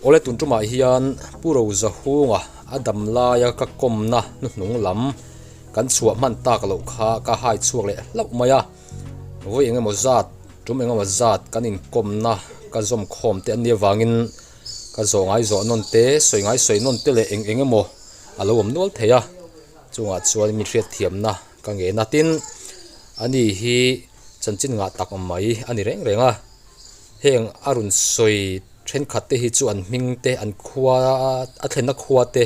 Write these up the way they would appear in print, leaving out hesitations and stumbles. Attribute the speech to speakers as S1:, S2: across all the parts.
S1: Awle tun tumah hian Pu Rozahunga a dam laia ka kawmna hnuhnung lam kan chhuah hman tak loh kha ka hai chhuak leh hlauh mai a. Vawi eng emaw zat, tum eng emaw zat kan inkawmna ka zawm khawm te an nih avangin ka zawh ngai zawh nawn te, sawi ngai sawi nawn te leh eng eng emaw a lo awm nual thei a. Chungah chuan mi hriatthiamna ka ngen a, tin ani hi chanchin ngah tak mai a ni reng reng a. Heng a rawn sawi thenkhat te hi chu an hming te an khua a thlenna khua te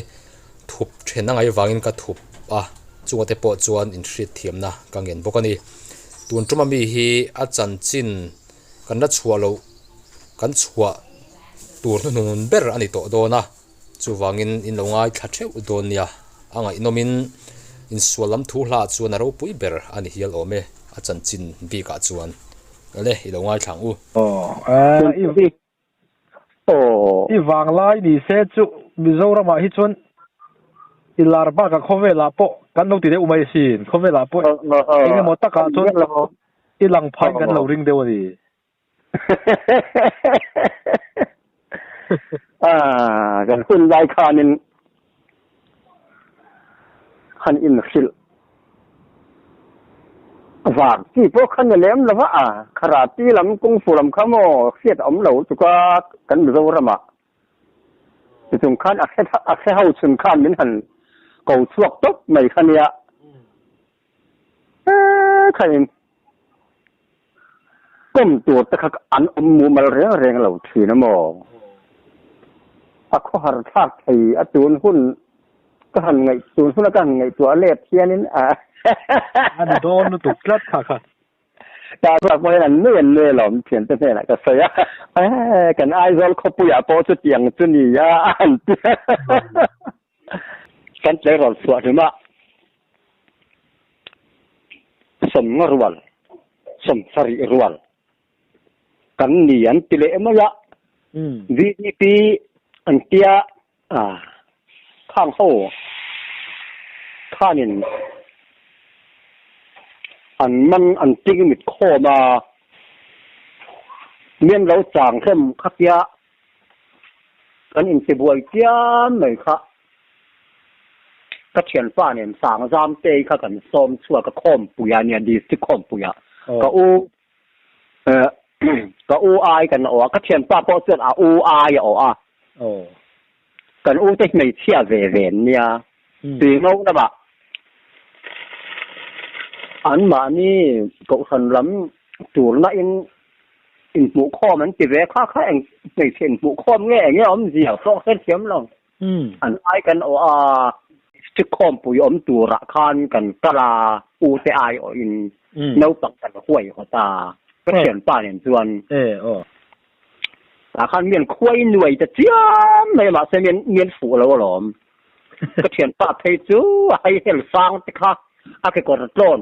S1: thup then a ngaih vangin ka thup a chunga te pawh chuan inhriatthiamna ka ngen bawk a ni. Tun tuma mi hi a chanchin kan la chhuah loh kan chhuah tur hnuhnun ber a ni tawh dawn a chuvangin in lo ngaithla theuh dawn nia a ngaihnawmin insual lam thu hlah chuan a ropui ber a ni hial awm e a chanchin bikah chuan. Awle i lo ngaithla ang u.
S2: Aw i
S3: Aw.
S2: I vanglai ni se chu Mizoramah hi chuan i lar bakah khawvelah pawh kan lo ti deuh mai asin. Khawvelah pawh eng emaw takah chuan i lang phaiin kan lo ring deuh a ni.
S3: Ah, kan hun lai khanin han inhrilh vang chi pawh kha ni lem lo va a, karate lam kung fu lam kha maw hriat a awm lo lutuk a kan Mizoram ah tichung khan a hre a hre ho chhun khan min han ko chhuak tawp mai kha nia ee khain kawm tur te kha an awm mumal reng reng lo thin a maw? A khawhar thlak thei a tun hun ka han ngaih tun huna ka han ngaihtuah let hianin a
S2: A ni dawn lutuk tlat kha kha.
S3: Ta chuak pawh hian an nui an nui alawm thiante hnenah ka sawi a, kan Aizawl khawpuiah pawh chutiang chu ni a a han ti a. Kan tleirawl chhuah hlum a, sawmnga rual, sawmsarih rual kan ni an ti leh mai a, VDP an tia khang ho khanin an man an ting mit khawm a, mian lo chang hlawm kha tia Kan intibuai chiam mai kha ka thianpa nen Sangzamtei kha kan sawm chhuak a khawmpui a nia district khawmpui ah ka u ka u ai kan awh a ka thianpa pawh chuan a u ai a awh a kan u te hmeichhia ve ve an nia tui ngo lamah anmahni kohhran lam turna in Inhmuhkhawm an ti ve kha kha eng hmeichhe inhmuhkhawm nge eng nge awmzia pawh hre thiam lo. An ai kan awh a, district khawmpui awm turah khan kan kal a, u te ai awhin naupang kan huai hawt a, ka thianpa nen chuan tah khan mian khuai nuai ta chiam mai a mahse mian mian fuh lo alawm. Ka thianpa phei chu a haihel sang te kha a kekawr tlawn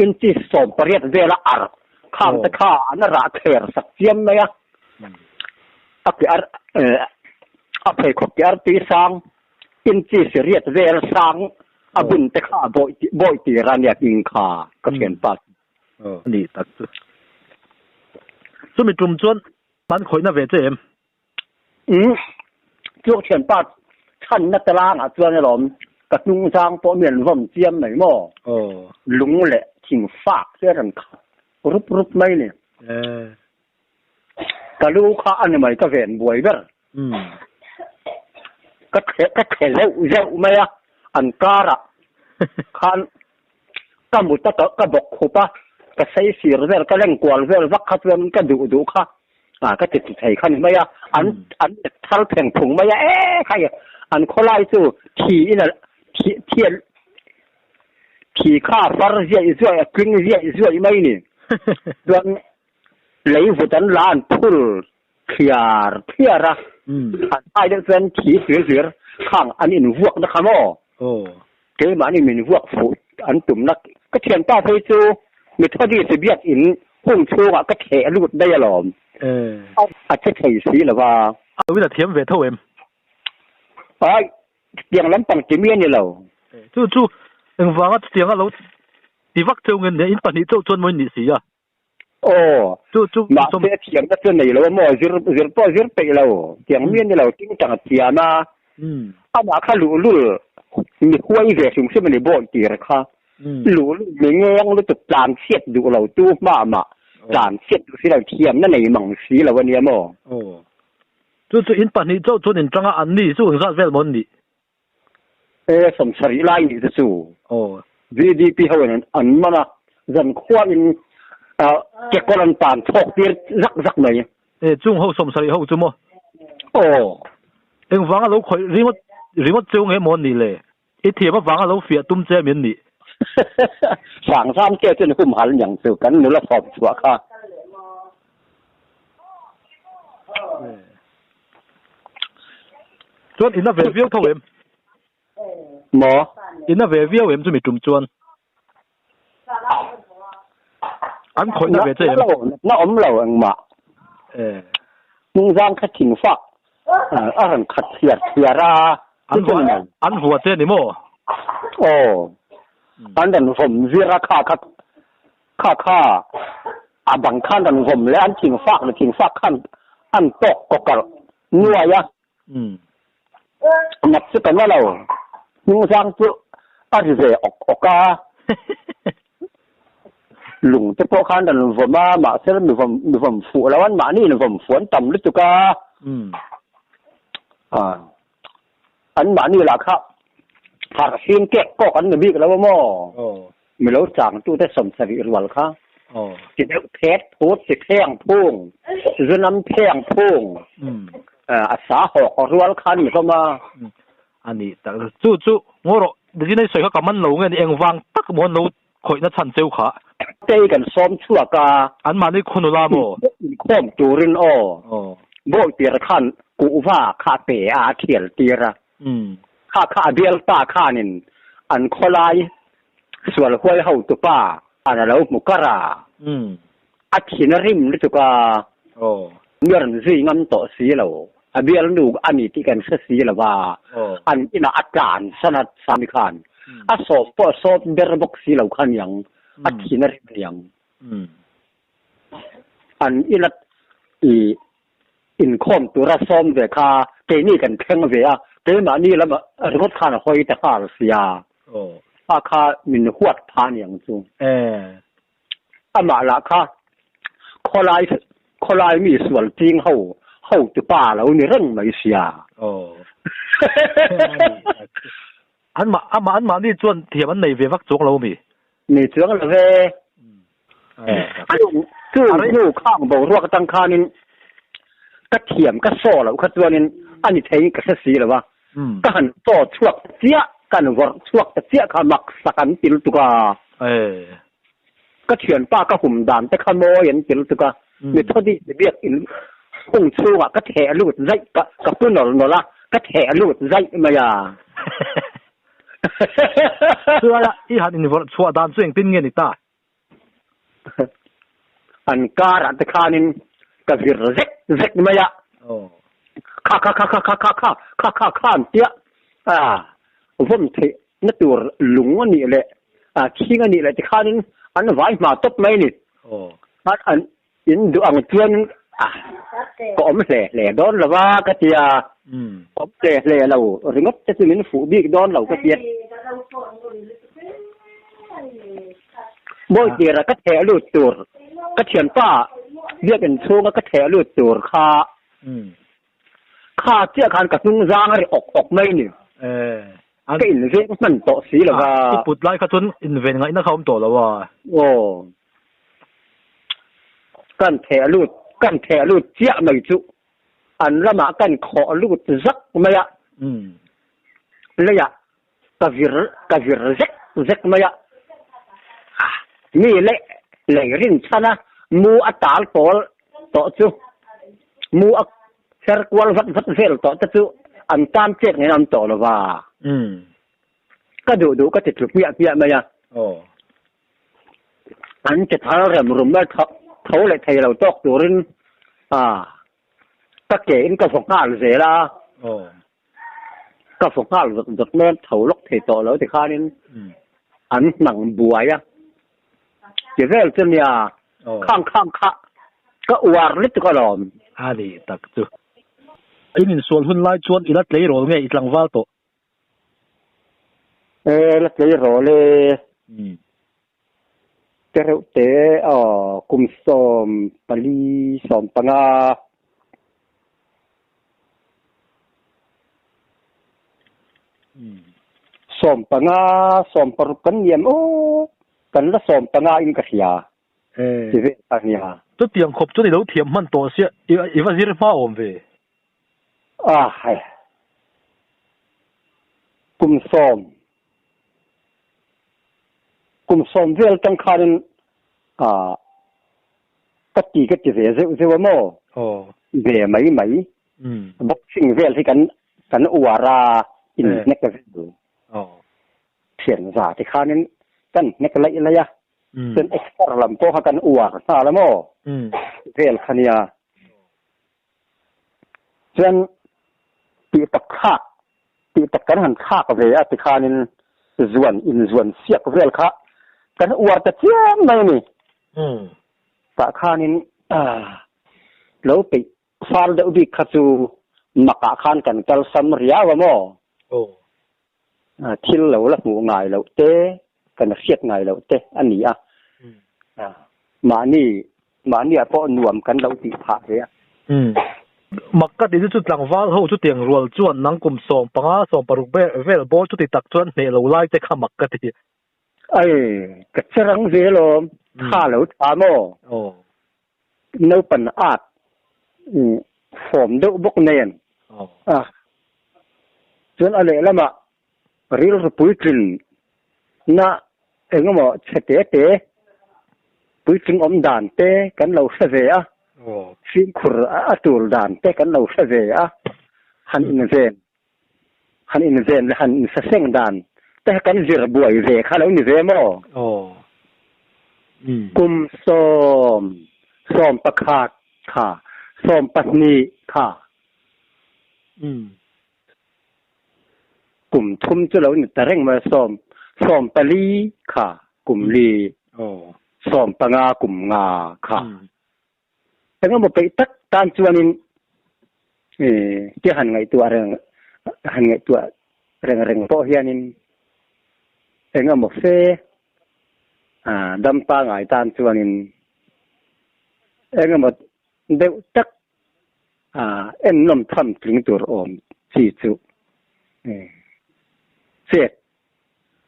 S3: Inches 18 vela ar khang te kha an rah kher sak chiam mai a, a ke ar a pheikhawk ke ar tui sang inches riat vel sang a bun te kha bawi tir a nia hming kha ka thianpa chu.
S2: A nih tak chu. Chumi tum chuan an khawihna ve che em?
S3: Umm, chu ka thianpa chhanna te langah chuan alawm ka hnung zang pawh mi an vawm chiam mai maw? Lung leh thing fak te a rawn khat rup rup mai ni. Ka lu kha a ni mai ka ven buai ber. Ka thle ka thle zeuh zeuh mai a, an karah khan ka mut a ka bawk khup a, ka saisir vel ka lengkual vel vak kha chuan ka duh duh kha Ah ka ti thei kha ni mai a, an an let thar pheng phung mai a e khai an khawlai chu thi in a thi thi a thi kha far ziaih zuaih a tling ziaih zuaih mai ni. Chuan lei vut an la an phul thliar thliar a, an ai deuh chuan thi hlir hlir khang an invuak na kha maw? Keimahni min vuak fuh an tumna ka thianpa phei chu Methodist biakinn hung chhungah ka theh lut daih alawm. A che thei si lo va.
S2: A lo in a thiam ve tho em?
S3: Ai, chutiang lampang ti mi a ni lo.
S2: Chu chu engvanga chutianga lo ti vak cheu nge nia, in pahnih chauh chuan maw in nih si a?
S3: Aw.
S2: Chu chu
S3: Mahse thiamna chu nei lo a maw, zir zir pawh a zir peih lo. Tiang mi a ni lo, tingtang a thiam a. Amah kha luhlul mi huai ve hrim hrim a ni bawi tir kha. Luhlul mi ngeng lutuk tlan chhiat duh lo tu hma mah tlan chhiat duh si lo, thiamna nei mang si lo a nia maw.
S2: Aw. Chu chu in pahnih chauh chuan in tanga an ni chu engzat vel maw an nih?
S3: E sawmsarih lai nih te chu.
S2: Aw.
S3: VDP ho in an man a, zan khua in kekawr an tan chhawk tir zak zak mai.
S2: E chung ho sawmsarih ho chu maw?
S3: Aw.
S2: Engvanga lo khawih ringawt ringawt cheu nge maw an nih le? I thiam avanga lo fiah tum che min nih.
S3: Sangzam che chuan humhal niang chu kan nula sawm chhuah kha.
S2: Chuan ina ve viau tho em?
S3: Maw?
S2: Ina ve viau em chumi tum chuan? An khawihna ve che em?
S3: Na awm lo engmah.
S2: Eh.
S3: Hnungzang kha thing fak a rawn khat thliar thliar a.
S2: An vua an vua che ni maw?
S3: Aw. An rawn vawm vir a kha kha kha kha a bang khan rawn vawm leh an thing fak leh thing fak khan an tawk kawkalh nuai a. Ngat chu ka na lo. Hnungzang chu a ri ve awk awk a. Lung te pawh khan rawn vawm a, mahse mi vawm mi vawm fuh lo an mahni in vawm fuh an tam lutuk a. An mahni lah kha harh fim kek kawk an ni bik lo a maw? Mi lo changtute sawmsarih rual kha ti deuh phet phut, ti pheng phung, zunam pheng phung, a sa hawk rual kha an ni hlawm a.
S2: A ni tak chu chu ngaw rawh Dizina i sawi kha ka man lo nge ni engvang tak maw an lo khawihna chhan cheu kha.
S3: Tei kan sawm chhuak a.
S2: Anmahni khunula maw?
S3: Inkhawm turin aw. Bawitir khan kuhva kha pe a a thial tir a. Kha kha a bialpa khanin an khawlai sual huai hotupa an a lo hmu kar a, a thin a rim lutuk a, mi rawn zui ngam tawh si lo, a bialnu a ni tih kan hre si lo va, an inah a tlan san a Sami khan a sawp pawh a sawp ber bawk si lo kha aniang, a thin a rim aniang. An ina i inkhawm tura sawm ve kha keini kan thleng ve a, keimahni lama ringawt khan a hawi ta nghal sia, a kha min huat pha aniang chu. Amah lah kha khawlai khawlai mi sual ching ho hotupa lo ni reng mai sia.
S2: Anmah amah anmahni chuan thiam an nei ve vak chuang lo mi?
S3: Nei chuang lo ve. Chu hnu khang boruak atang khanin ka thiam ka saw loh kha chuanin a ni theiin ka hre si lo a, ka han saw chhuak ta chiah, ka han vawrh chhuak ta chiah kha mak sak an ti lutuk a. Ka thianpa ka hum dan te kha mawi an ti lutuk a, Methodist biakin hung chhungah ka theh lut zaih ka ka pu nawlh nawlh a, ka theh lut zaih mai a.
S2: Chulai a i han invawrh chhuah dan chu engtin nge ni ta?
S3: An karah te khanin ka vir zek zek mai a. Kha kha kha kha kha kha kha kha kha kha an tia a vawm theih na tur lung a nih leh thing a nih leh ti khanin an vai hma tawp mai a ni. An In duh ang chuan ka awm hle hle dawn lo va ka ti a, awm hle hle lo ringawt te chu min fuh bik dawn lo ka ti a. Bawitira ka theh lut tur, ka thianpa biakinn chhunga ka theh lut tur kha, kha chiah khan ka hnung zang a ri awk awk mai ni. Ka inveng hman tawh si lo va.
S2: I put lai kha chuan inven ngaihna kha awm tawh lo a.
S3: Aw. Kan theh lut, kan theh lut chiah mai chu an lamah kan khawh lut zak mai a. Leiah ka vir, ka vir zek zek mai a. Mi leh lei rinchhan a mu a tal pawl tawh chu mu a Her kual vat vat vel tawh te chu an tan chet ngei an tawh lo va. Ka duh duh ka ti tlu hmiah hmiah mai a. An che thar rem rum mai tho leh thei lo tawk turin ka ke in ka vaw nghal zel a. Ka vaw nghal zawt zawt mai a, tho lawk thei tawh lo tikhanin an hnang buai a. Ti vel chu nia. Khang khang kha ka uar lutuk alawm.
S2: A ni tak chu. In insual hun lai chuan i la tleirawl nge i tlangval tawh?
S3: E, la tleirawl e. Te reuh te aw kum 14, 15. 15, 16 kan niam aw, kan la 15 in ka hria. Ti ve ta nia.
S2: Chutiang khawp chuan i lo thiam hman tawh sia, i va zir hma awm ve.
S3: A hai. Kum sawm. Kum sawm vel tang khanin a ka ti ka ti ve zeuh zeuh a maw? Ve mai mai. Boxing vel hi kan kan uar a, in hnek vel. Thian za ti khanin kan hnek laih laih a. Chuan exer lam pawh kha kan uar nghal a maw? Vel kha nia. Chuan tih tak thlak, tih tak kan han thlak ve a tikhanin zuan inzuan siak vel kha kan uar ta chiam mai a ni. Tah khanin lo peih fal deuh bik kha chu makah khan kan kal sam riau a maw? Thil lo la hmuh ngai loh te, kan hriat ngai loh te a ni a. Mahni, mahniah pawh nuam kan lo tih phah ve a.
S2: Mak ka ti chu chu tlangval ho chutiang rual chuan nang kum 15, 16 vel bawr chuti tak chuan hneh lo lai te kha mak ka ti.
S3: Ai, ka che rang zel awm, tha lo tha maw? Naupan at fawm deuh bawk nen a, chuan a lehlamah rilru puitlin na engemaw chhe te te puitling awm dan te kan lo hre ve a, fimkhur a tul dan te kan lo hre ve a, han inven han inven leh han insaseng dan te kan zir buai ve kha lo ni ve maw? Kum sawm, 11 kha, 12 kha. Kum thum chu lo ni ta reng mai, sawm, 14 kha, kum li, 15 kum nga kha. Engemaw peih tak tan chuanin tia han ngaihtuah reng han ngaihtuah reng reng pawh hianin engemaw fe dam pangai tan chuanin engemaw deuh tak ennawm tham tling tur awm chi chu chet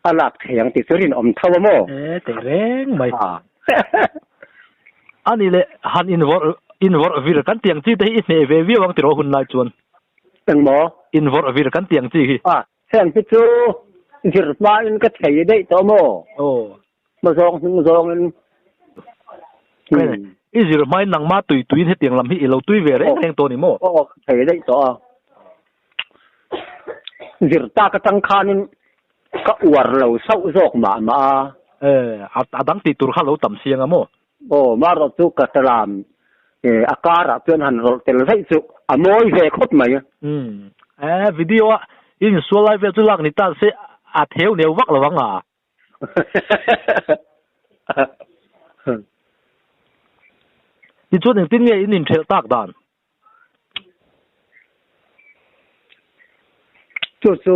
S3: a lak thei ang tih chu rinawm tho a maw?
S2: E, teh reng mai. A ni le, han invawrh invawrh vir kan tiang chi te hi i hneh ve viau ang tiraw hun lai chuan?
S3: Eng maw?
S2: Invawrh vir kan tiang chi hi.
S3: A, heng hi chu zir hmain ka thei daih tawh maw?
S2: Aw.
S3: Hma zawng hnung zawngin.
S2: I zir hmain nangmah tui tuiin hetiang lam hi i lo tui ve reng reng tawh a ni maw?
S3: Aw, ka thei daih tawh a. Zir tak atang khanin ka uar lo sauh zawk mah mah a.
S2: E, a dang tih tur kha lo tam siang a maw?
S3: Aw, marawh chu ka talam a karah chuan han rawlh tel vaih chu a mawi ve khawp mai.
S2: Umm, e, video a i insual lai vel chu lak ni ta se a theu neu vak lo ang a. Tichuan engtin nge in inthelh tak dan?
S3: Chu chu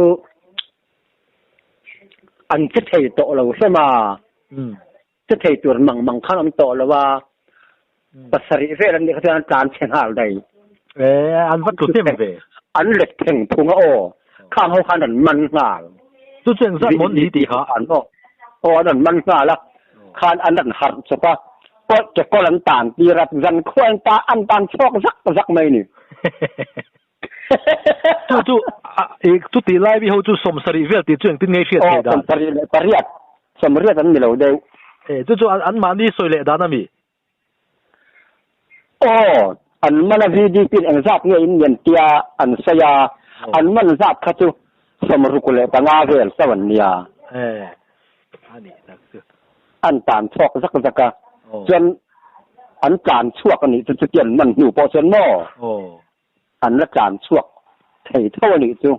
S3: an che thei tawh lo hlawm a, che thei tur mang mang khan an tawh lo a, pasarih vel an nih kha chuan an tlan chhe nghal daih.
S2: E, an va tlu hnem ve.
S3: An let theng phung a aw, khang ho khan an man nghal.
S2: Chu chu engzat maw an ni tih kha?
S3: Aw, an rawn man nghal a, khan an rawn harh chawp a, Pawh ke kawl an tan tir a, zan khuah in ta an tan chhuak zak zak mai ni.
S2: Chu chu i chu tih lai mi ho chu 70 vel tih chu engtin nge i hriat theih dan?
S3: Aw 78, 80 an ni lo deuh.
S2: E chu chu an mahni sawi leh dan a mi?
S3: Aw, an man a VDP in engzat nge in lian tia an sawi a, an man zat kha chu 65 vel chauh an nia.
S2: E a nih tak chu.
S3: An tan chhuak zak zak a, chuan an tlan chhuak a nih chu chuti an man hnu pawh chuan maw an la tlan chhuak thei tho a nih chu.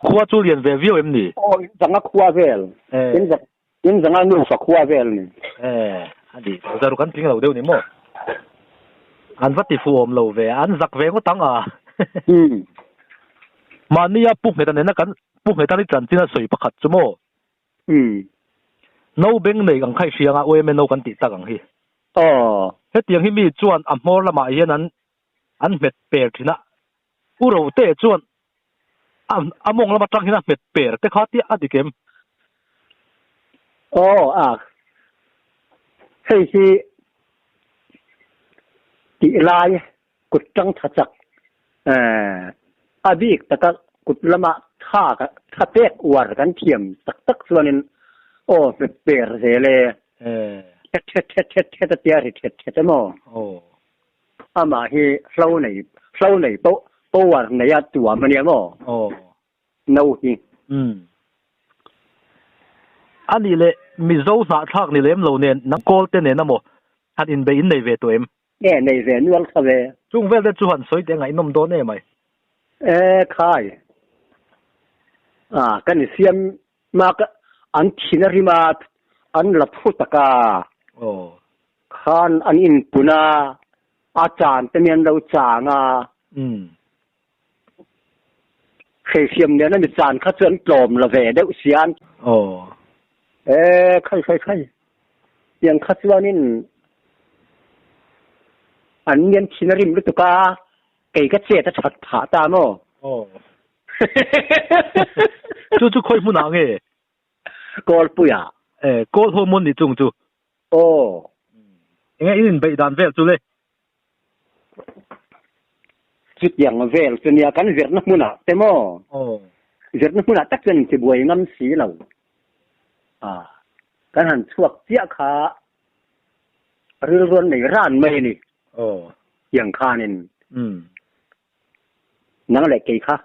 S2: Khua chu lian ve viau em ni?
S3: Aw, in zanga khua vel, in zanga nufa khua vel ni.
S2: E, A ni, zaruk an tling lo deuh ni maw? An va ti fuh awm lo ve, an zak ve ngawt ang a. Mahnia Pu Ngheta nena kan Pu Ngheta ni chanchin a sawi pakhat chu maw? No beng nei ang kha i hria anga UMNO no kan tih tak ang hi. Hetiang hi mi chuan a hmawr lamah hian an an hmet per thin a, U Rote chuan a a mawng lam atang hian a hmet per te kha tia a dik em?
S3: Aw a, hei hi tih lai kut tang tha chak a bik taka kut lama tha tha pek uar kan thiam tak tak chuanin aw hmet per zel e. Thet thet thet thet thet a tia ri thet thet emaw?
S2: Aw.
S3: Amah hi hlo nei hlo nei poh power nei a tuam ania maw?
S2: Aw.
S3: No hi.
S2: Umm. A nih leh Mizo hnahthlak ni lem lo nen nang kawl te nen amaw han inbeih in nei ve tawh em?
S3: Nge nei ve nual kha ve.
S2: Chung vel te chu han sawi teh ngaihnawm dawn em ai.
S3: E khai. A kan siam mak an thin a rim a an la phu tak a.
S2: Aw.
S3: Khan an inpun a, a chan te mi an lo chang a.
S2: Umm.
S3: Hreihriam nen a mi chan kha chu an tlawm la ve deuh sia an.
S2: Aw.
S3: E khai khai khai. Tiang kha chuanin an mi an thin a rim lutuk a, kei ka chet a that phah ta maw?
S2: Aw. Chu chu khawi hmunah nge?
S3: Kawlpuia.
S2: E, kawl ho mawn ni chung chu.
S3: Aw.
S2: Enge in inbeih dan vel chu le?
S3: Chutiang vel chu nia kan zirna hmunah te maw?
S2: Aw.
S3: Zirna hmunah tak chuan intibuai ngam si lo. A, kan han chhuak chiah kha rilruan nei ran mai a ni.
S2: Aw.
S3: Tiang khanin.
S2: Umm.
S3: Nang leh kei kha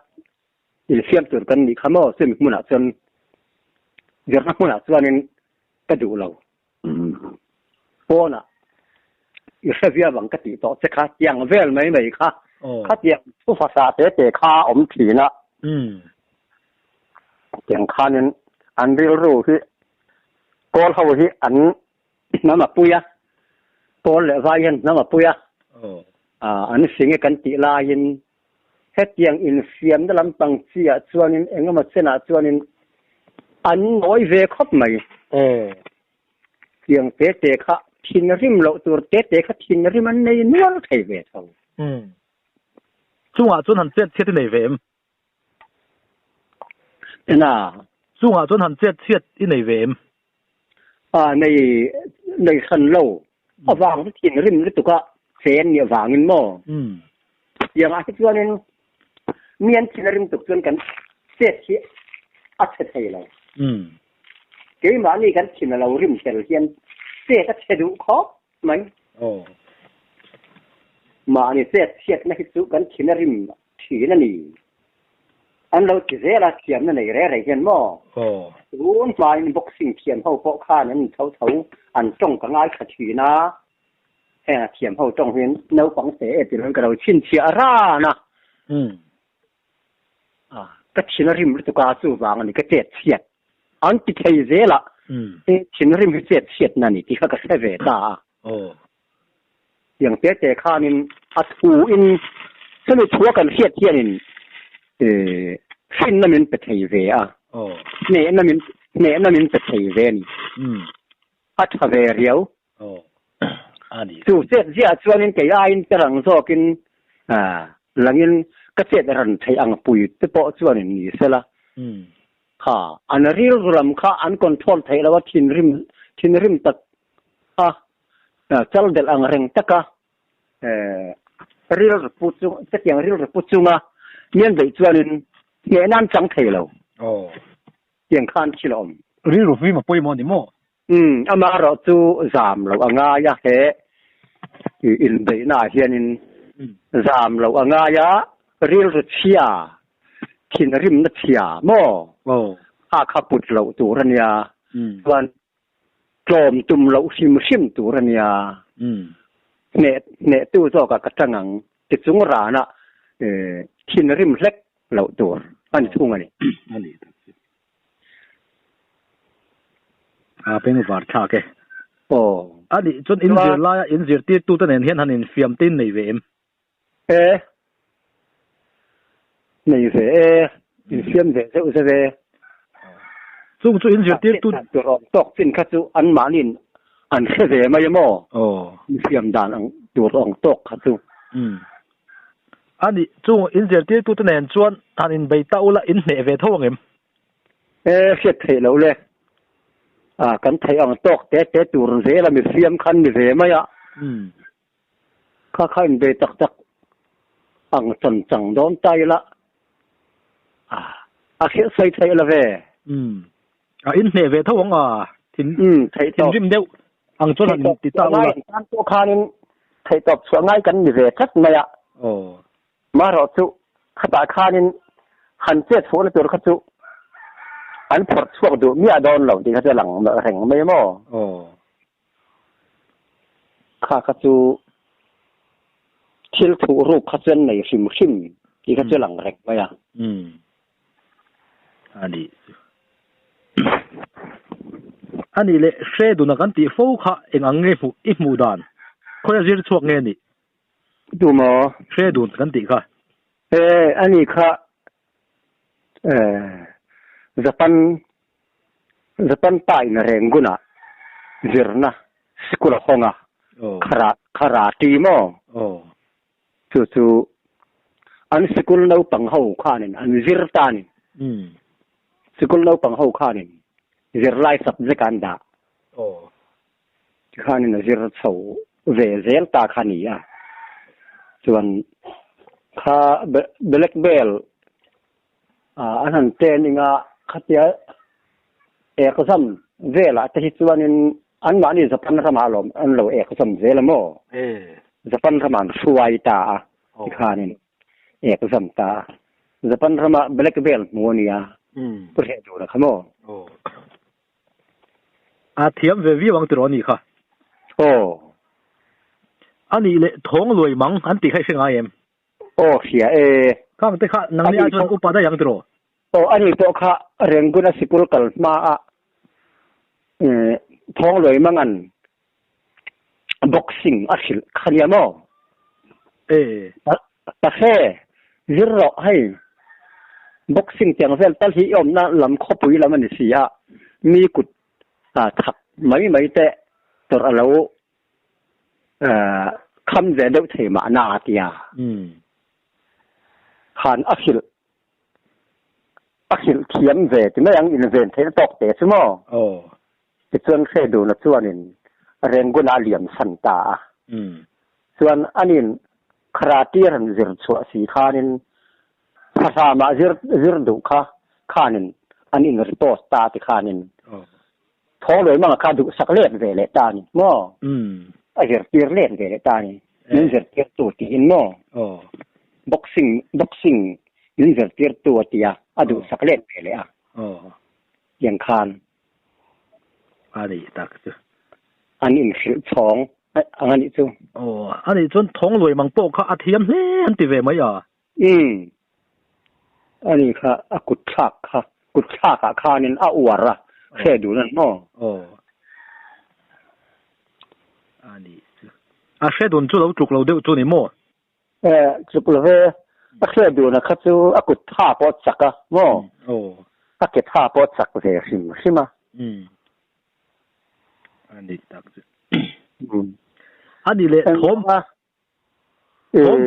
S3: insiam tur kan nih kha maw? Chumi hmunah chuan zirna hmunah chuanin ka duh lo. Pawnah i hre viau ang ka tih tawh che kha tiang vel mai mai kha khatiang thu fasa te te kha a awm thin a. Tiang khanin an rilru hi kawl ho hi an hnam a pui a, kawl leh vai hian hnam a pui a, an hring e kan tih laiin hetiang infiamna lampang chi ah chuanin engemaw chenah chuanin an nawi ve khawp mai. Tiang te te kha thinrim loh tur te te kha thinrim an nei nual thei ve tho.
S2: Chungah chuan han chet chhiat i nei ve em?
S3: Ena.
S2: Chungah chuan han chet chhiat i nei ve em?
S3: A nei nei hran lo. Avang chu thinrim lutuk a chen nih avangin maw? Tiangah hi chuanin mi an thinrim tuk chuan kan chet hi a chhe thei lo. Keimahni kan thin a lo rim tel hian chet a chhe duh khawp mai. Mahni chet chhiatna hi chu kan thin a rim Thin a ni. An lo ti zel a, thiamna nei reh reh hian maw? Tun hmain boxing thiam ho pawh khan an inchho tho, an tawng ka ngaithla thin a, heng a thiam ho tawng hian naupang te e ti loin ka lo chhinchhiah ran a. Ka thin a rim lutuk a, chuvang a ni ka chet chhiat. An ti thei zel a, thinrim hi chet chhiatna a ni tih kha ka hre ve ta a. Tiang te te khanin a thuin chumi thua kan hriat hianin hrinna min pe thei ve a, hnehna min hnehna min pe thei ve a ni. A tha ve riau. Chu chet ziah chuanin kei aiin ka rang zawkin langin ka chet ran theih ang pui te pawh chuanin ni sela. Kha an rilru lam kha an control theih lo a thinrim thinrim tak a Chal delh ang reng taka rilru pu chung chutiang rilru pu chunga mian beih chuanin hneh nan chang thei lo. Tiang khan thil a awm.
S2: Rilru fim a pawimawh a ni maw?
S3: Umm, amaherawh chu zam loh a ngai a, he inbeihnaah hianin zam loh a ngai a, rilru chhia, thinrimna chhia maw? Kha kha put loh tur a nia. Chuan Tlawm tum loh hrim hrim tur a nia. Hneh hnehtu zawkah ka tang ang ti chung ranah thinrim hlek loh tur a ni thung a ni.
S2: A ni tak chu. A beng var thlak e.
S3: Aw.
S2: A nih chuan in zir laia in zirtirtute nen hian han infiam te in nei ve em?
S3: E, nei ve e, infiam ve zeuh zeuh e.
S2: Chung chu in zirtirtu.
S3: Tur awm tawk chin kha chu anmahniin an hre ve mai a maw?
S2: Aw.
S3: Infiam dan ang tur awm tawk kha chu.
S2: Umm. A nih, chung in zirtirtute nen chuan han inbei ta ula in hneh ve tho ang em?
S3: E, hriat theih loh le. A, kan theih ang tawk te te tur zel a mifiam khan ni ve mai a.
S2: Umm.
S3: Kha kha inbei tak tak ang chan chang dawn ta ila a, a hrilh sawi theih la ve.
S2: Umm. A inhneh ve tho ang a, thin,
S3: Umm, theih tawp.
S2: thinrim deuh ang chuan han
S3: Theihtawp
S2: ti ta
S3: chhuah
S2: ula.
S3: ngai an tan pawh khanin theihtawp chhuah ngai kan ni ve tlat mai a.
S2: Aw.
S3: Marawh chu khatah khanin han chet fuhna tur kha chu an phawrh chhuak duh miah dawn lo tih kha chu a lang reng mai maw?
S2: Aw.
S3: Kha kha chu thil thuh ruk kha chu an nei hrim hrim tih kha chu a lang reng mai a.
S2: Umm. A nih chu. A nih leh hre duna kan tih fo kha eng ang nge hmuh i hmuh dan? Khawi a zir chhuak nge nih?
S3: Tu maw?
S2: Hre dun kan tih kha.
S3: E, a ni kha e, Japan, Japan pa in Rangoon ah zirna sikul a hawng a, Khara, Kharati maw?
S2: Aw.
S3: Chu chu an sikul naupang ho khanin an zir tanin, sikul naupang ho khanin zirlai subject ah an dah.
S2: Aw.
S3: Tikhanin a zir chho ve zel ta kha a ni a, chuan kha black belt an han training a, khatia exam velah te hi chuanin anmahni Japan ramah alawm an lo exam zel a maw? Japan ramah an hruai ta a, tikhanin exam ta a, Japan rama black belt hmu a nia, pu hreh dun a kha maw?
S2: A thiam ve viau ang tiraw a nih kha.
S3: Aw.
S2: A nih leh thawng luai mang an tih kha i hre ngai em?
S3: Aw hria e.
S2: Khang te kha nang ni ah chuan upa daih ang tiraw?
S3: Aw a nih pawh kha Rangoon a sikul kal hma a thawng luai mang an boxing a hrilh kha nia maw?
S2: E.
S3: Ta hre, zir rawh hei. Boxing tiang vel tal hi i awmna lam khawpui lam a ni si a, mi kut thak mai mai te tawrh a lo kham ve deuh thei mahna a ti a. Khan a hrilh a hrilh thiam ve ti mai ang inven theihna tawk te chu maw? Tichuan hre duhna chuanin Rangoon-ah a liam san ta a. Chuan anin karate a rawn zir chhuah si khanin thlahlamah zir zir duh kha khanin an in report ta ti khanin Thawngluai manga kha duhsak let ve leh ta a ni maw? A zirtir let ve leh ta a ni. Min zirtirtu tiin maw? Boxing boxing min zirtirtu a ti a, a duhsak let ve leh a. Tiang khan
S2: A nih tak chu.
S3: An inhrilh chhawng ang a nih chu.
S2: Aw, a nih chuan thawng luai mang pawh kha a thiam hle an ti ve mai a.
S3: Umm, a nih kha a kut thlak kha, kut thlak ah khanin a uar a, hre dun a ni maw?
S2: Aw, a nih chu. A hre dun chu lo tluk lo deuh chu a ni maw?
S3: E, tluk lo ve. A hriat duhna kha chu a kut tha pawh a chak a, maw? A ke tha pawh a chak ve hrim hrim a.
S2: A nih tak chu. A nih leh thawm thawm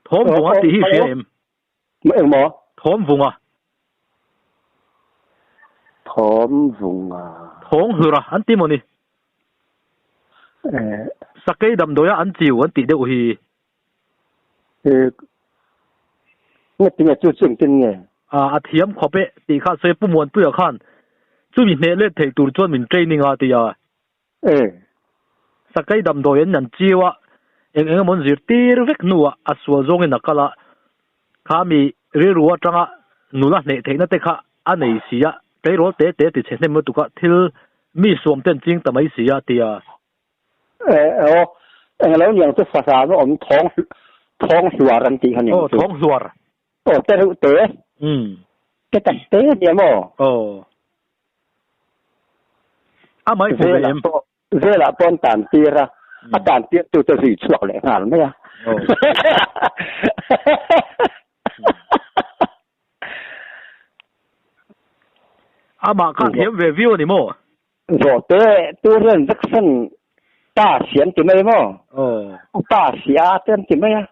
S2: thawm vunga tih hi hria em?
S3: Eng maw?
S2: Thawm vunga.
S3: Thawm vunga.
S2: Thawng hlura an ti maw ni? Sakei damdawia an chiu an tih deuh hi.
S3: Nge tinge chu chu engtin nge?
S2: A thiam khawp e tih kha sawi Pu Muanpuia khan chumi hneh let thei tur chuan min training a ti a. Sakei damdawi an an chiu a, eng eng emaw an zirtir vek hnuah a sual zawngin a kal a, kha mi rilru atanga nula hneh theihna te kha a nei si a, tleirawl te te ti chhe hnem lutuk a, thil mi suam te an ching ta mai si a, ti a.
S3: Aw, eng lo niang chu fahram a awm thawng thawng hluar an tih kha niang chu.
S2: Aw, thawng hluar.
S3: Aw, te reuh te. Te tak te nia maw?
S2: Aw. A mai hmu ve em?
S3: Velah pawh an tan tir a, a tan tir tu te zui chhuak leh nghal mai a.
S2: Amah kha thiam ve viau a ni maw?
S3: Zawhte tur hian Jackson pa si an ti mai maw? A pa si a te an ti mai a.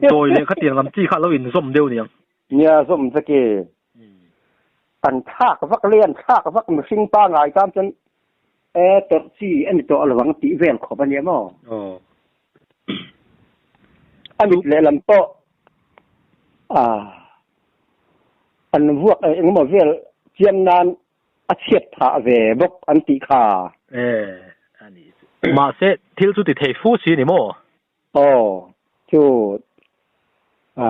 S2: Dawi leh khatiang lam chi kha a lo inzawm deuh niang.
S3: Nia zawm vek e. An thlak vak leh an thlak vak mihring pangai tan chuan e tawrh chi a ni tawh lovang tih vel khawp a nia maw? A mit lehlam pawh an vuak engemaw vel chiam nan a chhiat phah ve bawk an tih kha.
S2: E a nih chu. Mahse thil chu ti thei fu si ni maw?
S3: Aw chu a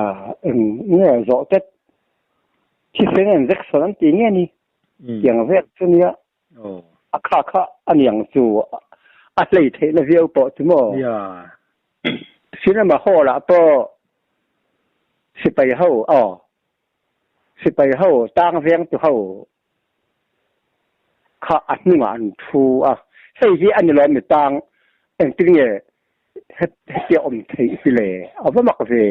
S3: eng nge zawh tet thisen injection an ti nge ni tiang vel chu nia a kha kha a niang chu a hlei theihna viau pawh chu maw? Cinema hall ah pawh sipai ho aw Sipai ho tang vengtu ho kha a hnungah an thu a, hei hi a ni lo mi tang engtin nge hetia awm theih hi le? A va mak ve,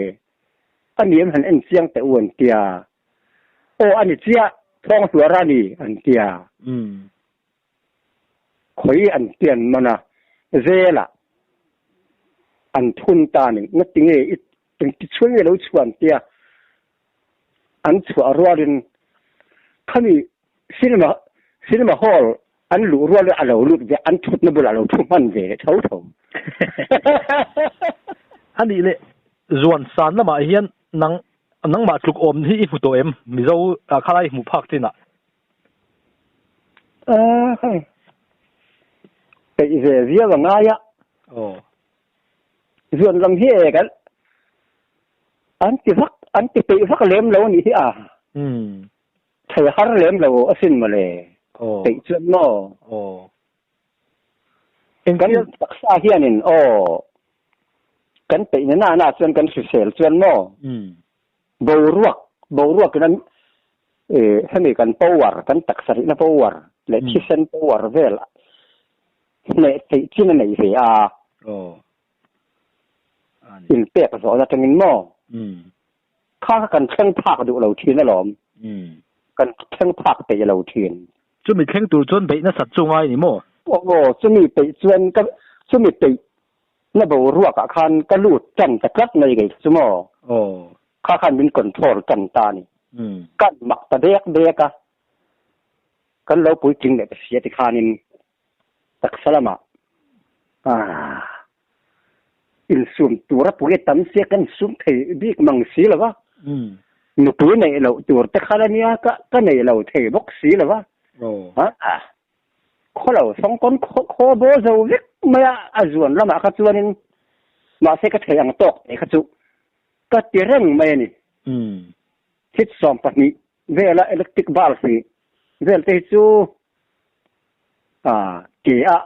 S3: a ni em han en chiang teh u an tia, aw a ni chiah, thawng hluar a ni an tia. Khawi an pian man a, zelah an thun ta ni, ngatinge i engti chhuan nge lo chhuan tia an chhuah rualin khami cinema cinema hall an luh rualin a lo lut ve an thutna bulah a lo thu hman ve leh tho tho.
S2: A nih leh zuan san lamah hian nang nangmah tluk awm hi i hmu tawh em? Mizo khalai hmuh phak chinah.
S3: A hei peih ve viau a ngai a.
S2: Aw.
S3: Zuan lam hi e kan an ti vak an ti peih vak lem lo a nih hi a.
S2: Umm.
S3: Thei har lem lo asin mawle.
S2: Aw.
S3: Peih chuan maw.
S2: Aw.
S3: Kan taksa hianin aw kan peih na na na chuan kan hrisel chuan maw.
S2: Umm.
S3: Boruak, boruakin an hemi kan power, kan taksa rihna power leh thisen power vel hneh theih chin a nei ve a. Inpek zawhna atangin maw? Kha kha kan thleng phak duh lo thin alawm. Kan thleng phak peih lo thin.
S2: Chumi thleng tur chuan beih nasat chu ngai ni maw?
S3: Aw, chumi peih chuan ka chumi peih Na boruak ah khan ka lut tan ta tlat mai kei chu maw?
S2: Aw.
S3: Kha khan min control tan ta a ni. Kan mak ta dek dek a, kan lo puitling leh ta sia ti khanin taksa lamah ah insum tura pui a tam sia kan insum thei bik mang si lo va. Nupui neih loh tur te khan a nia ka ka nei lo thei bawk si lo va.
S2: Aw.
S3: Khaw lo sawng pawn khaw baw zo vek mai a, a zuan lamah kha chuanin mahse ka thei ang tawk teh kha chu ka ti reng mai a ni. Thit 12 vela electric bulb hi vel te hi chu ke a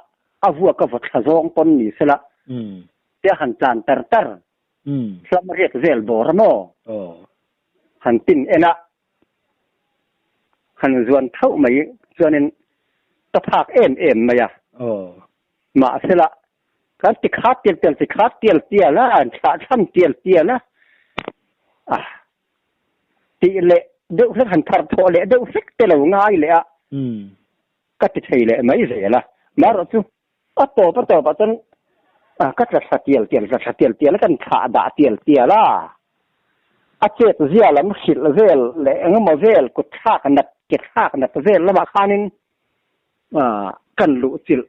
S3: a vuak a vaw thla zawng pawn ni sela te a han tlan tar tar hlam riat vel bawr a maw han tin en a. Han zuan thauh mai chuanin ka phak em em mai a. Mahsela, kan ti khat tial tial ti khat tial tial a, an thlah thlam tial tial a, a tih leh deuh hlek han thar thawh leh deuh hlek te lo ngai leh a, ka ti thei leh mai zel a. Marawh chu a tawp a tawpah chuan ka tla thla tial tial tla thla tial tial a, kan thlah dah tial tial a. A chet zia lam hrilh vel leh engemaw vel kut thlak nat ke thlak nat vel lamah khanin kan luh chilh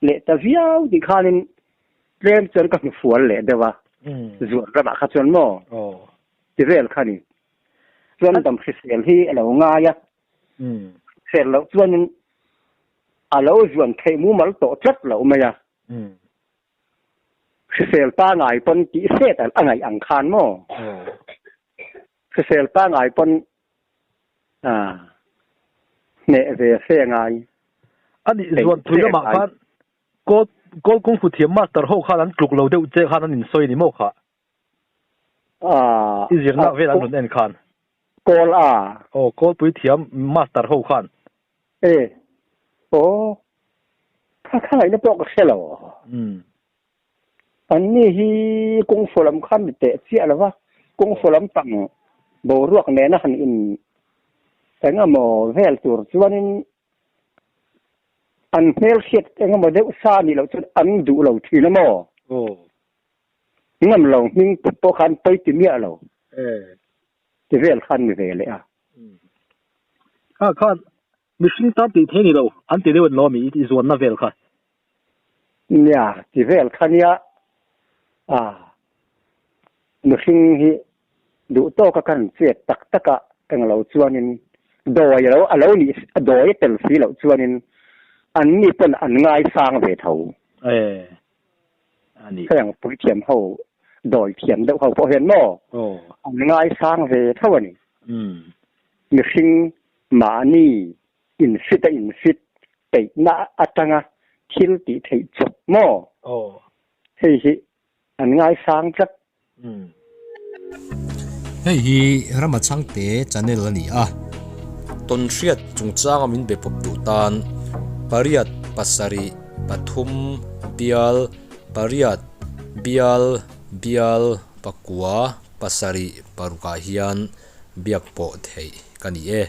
S3: leh ta viau tih khanin tlem chuan ka hnufual leh deuh a, zuan ramah kha chuan maw ti vel kha ni. Chuan dam hrisel hi a lo ngai a, hrisel loh chuanin a lo zuan theih mumal tawh tlat loh mai a. Hrisel pangai pawn tih hret a ngaih ang khan maw? Hrisel pangai pawn hneh ve fe ngai.
S2: A nih zuan thui lamah khan kawl kawl kung fu thiam master ho khan an tluk lo deuh che khan an insawi ni maw kha? I zirna vel an rawn en khan.
S3: Kawl a?
S2: Aw, kawlpui thiam master ho khan.
S3: E, aw. Kha kha ngaihna pawh ka hre lo. Anni hi kungfu lam khan mi teh chiah lo va, kungfu lam pang boruak nena han in eng emaw vel tur chuanin an hmelhriat eng emaw deuh sa nih loh chuan an duh lo thin a maw? Ngam lo hming put pawh khan pawi ti miah lo ti vel khan mi ve leh a.
S2: Kha khan Mihring tan tih thei ni lo, an ti deuh an lo ami i zuanna vel kha?
S3: Nia, ti vel kha nia, a mihring hi duh tawka kan chet tak taka englo chuanin dawi alo alo nih dawi a tel si loh chuanin anni pawn an ngaisang ve tho.
S2: E, a ni.
S3: Heng puithiam ho dawi thiam deuh ho pawh hian maw an ngaisang ve tho a ni. Mihring Mahni infit a infit peihna atanga thil tih theih chawp maw? Hei hi an ngaisang tlat.
S1: Hei hi Rama Chhangte channel a ni a. Tawnhriat chungchanga min be pawp duh tan pariat pasarih pathum bial pariat bial bial pakua pasarih parukah hian biak pawh theih ka ni e.